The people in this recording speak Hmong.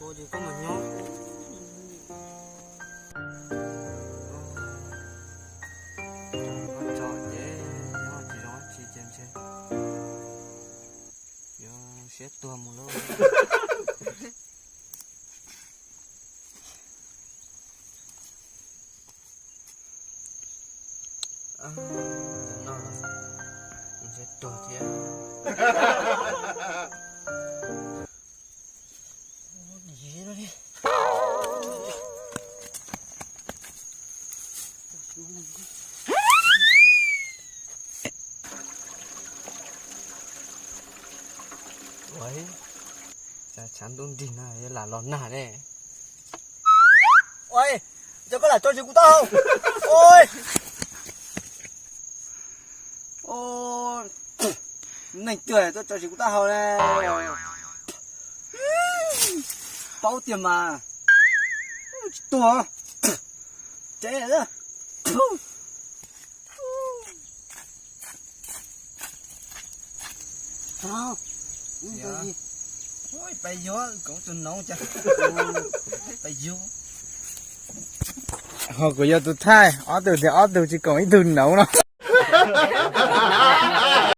Ua ces koj mus nyob. Koj tso ces nyob tsis zoo dab tsi ces ntshe yuav siab tuag mus lauj. No ntshe tuag thiab. Ua, tshav ntuj nrig no yuav lam los nag ne. Ua, cas koj lam tso tsis kuv taub hau? Ua, neeg twg tuaj tso tsis kuv taub hau ne? Paub tiag mas. Tsis tuag. Tsev. Pais yuav, kuv tus noov cas. Pais yuav. Ho kuv yog tus thaij, ob tug tias ob tug tsis koom ib tug noov no.